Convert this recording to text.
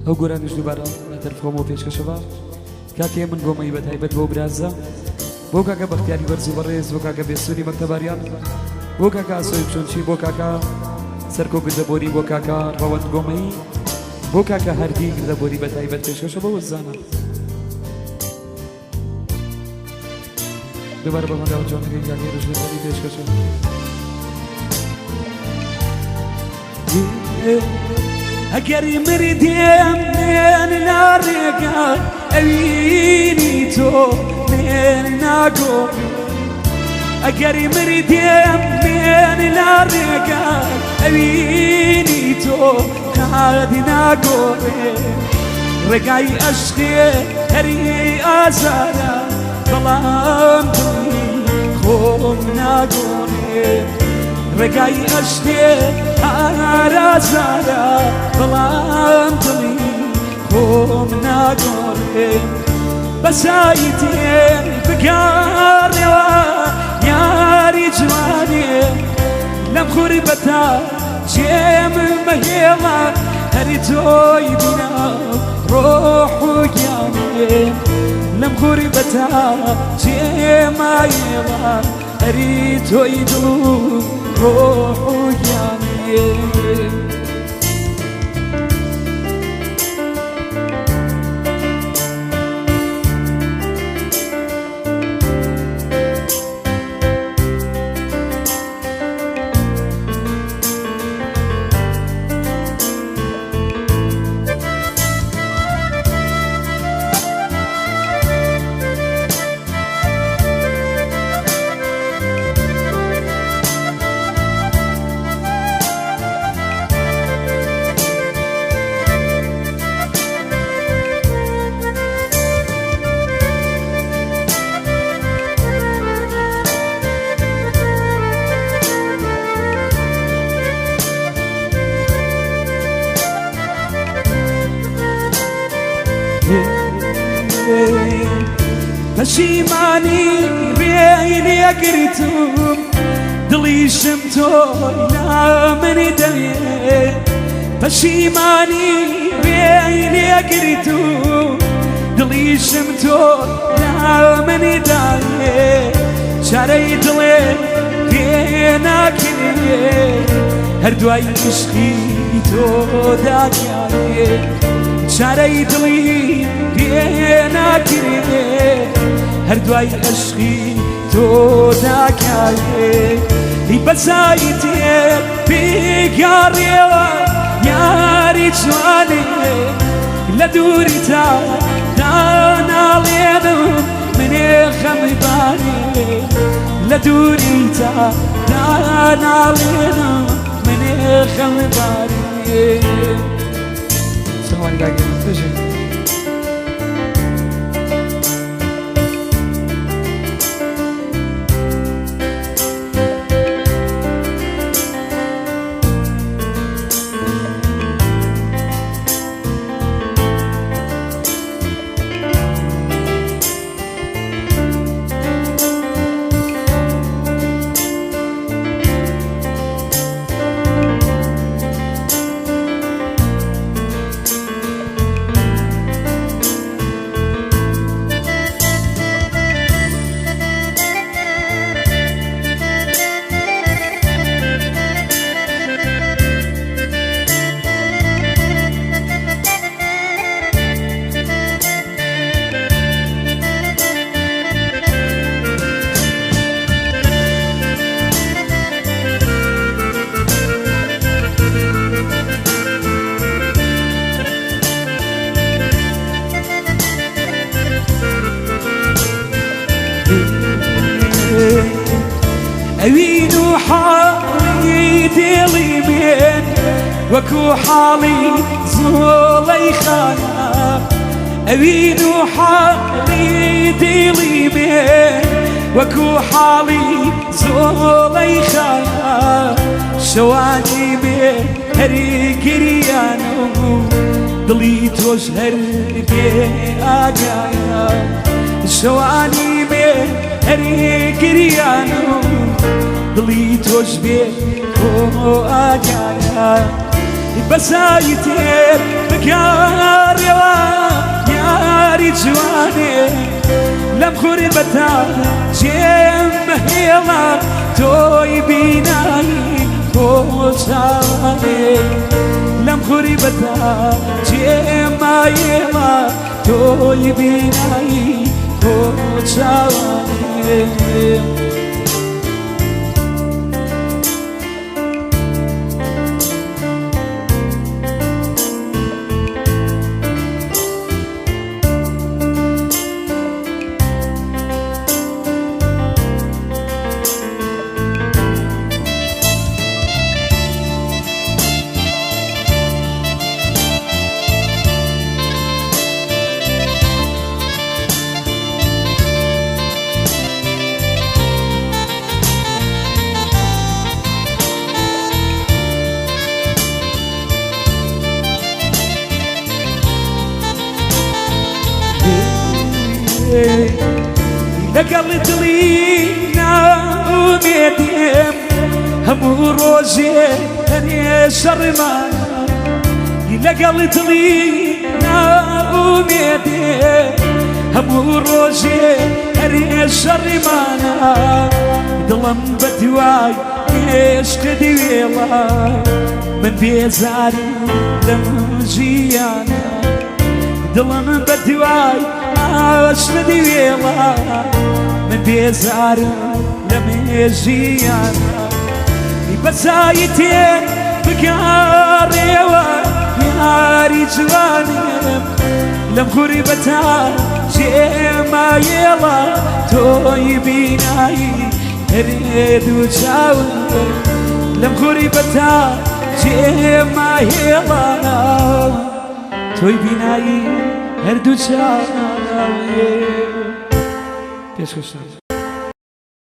ئەو گۆرانیش دووبارە لە تەرف خۆمەوە پێشکەشە بە کاکەیە من گۆمەی بە تایبەت بۆ برازە بۆ کاکە بەختیاری بەرز و بەڕێز بۆ کاکە بێسوری مەکتەباریان بۆ کاکە ئاسۆی چۆنچی بۆ کاکە سەرکۆ گردەبۆری بۆ کاکە ڕەوەند گۆمەی بۆ کاکە هەردی گردەبۆری بە تایبەت پێشکەشە بۆ وەزانە دووبارە بە هۆنراوە جوانەکەی کاکەی ڕژێنەری پێشکەشە. ئەگەر مردێم مێن لا ڕێگا ئەوینی تۆ مێن ناگۆڕێ ئەگەر مردێم مێن لا ڕێگا ئەوینی تۆ کادی ناگۆڕێ ڕێگای ئەشقێ هەری ئازارە بەڵام دڵی خۆم ناگۆڕێ ڕێگای ئەشقێ ئارازارە بەڵام دڵی خۆم ناگۆڕێ بەسایی تێ بگەڕێوە یاری جوانێ لەم غوربەتە جێم مەهێڵە هەری تۆی بینا ڕۆح و گیانێ لەم غوربەتە جێمایێڵە هەری تۆی دڵ و ڕۆح و گیانێ. پەشیمانی ڕێی لێگرتوم دڵیشم تۆی نامنی دەوێ پەشیمانی ڕێی لێگرتوم دڵیشم تۆ نامنی داوێ چارەی دڵێ پێ ناکرێ هەر دوای عشقی تۆ داگیانێ چارەی دڵی پێ ناکرێ هەر دوای عشقی تۆ داکایێ هی بەزایی تێ بگەڕێوە یاری جوانێ لە دووری تا داناڵێنم منێ خەمی بارێ لە دووری تا داناڵێنم منێ خەمی بارێ. سلام علیکم. ئەوین و حاڵی دڵی من وەکو حاڵی زۆڵەی خانە ئەوین و حاڵی دڵی من وەکو حاڵی زۆڵەی خانە شەوانی بێ هەری گریانم و دڵی تۆش هەر بێ ئاگایە شەوانی بێ هەری گریانم دڵی تۆش بێ تۆ ئاگایە. بەسایی تێر بگەڕێوە یاری جوانێ لەم غوربەتە جێم مەهێڵە تۆی بینایی خۆشانێ لەم غوربەتە جێم مایێڵە تۆی بینایی خۆشانێ. لەگەڵ دڵی ناومێدێم هەموو ڕۆژێ هەرێ شەڕمان لەگەڵ دڵی ناومێدێ هەموو ڕۆژێ هەرێ شەڕیمانە دڵم بە دوای عشق دیوێڵە من بێزارم لەم ژیانە دڵم بە دوای عشق دیوێڵە من بێزارم لەم ژیانە بەسایی تێ بگەڕێوە یاری جوانم لەم غوریبەتە جێمایێڵە تۆی بینایی هەرێ دوو چاوم لەم غوریبەتە جێمایێڵە تۆی بینایی هەردوو چاوم. پێشکەشتان.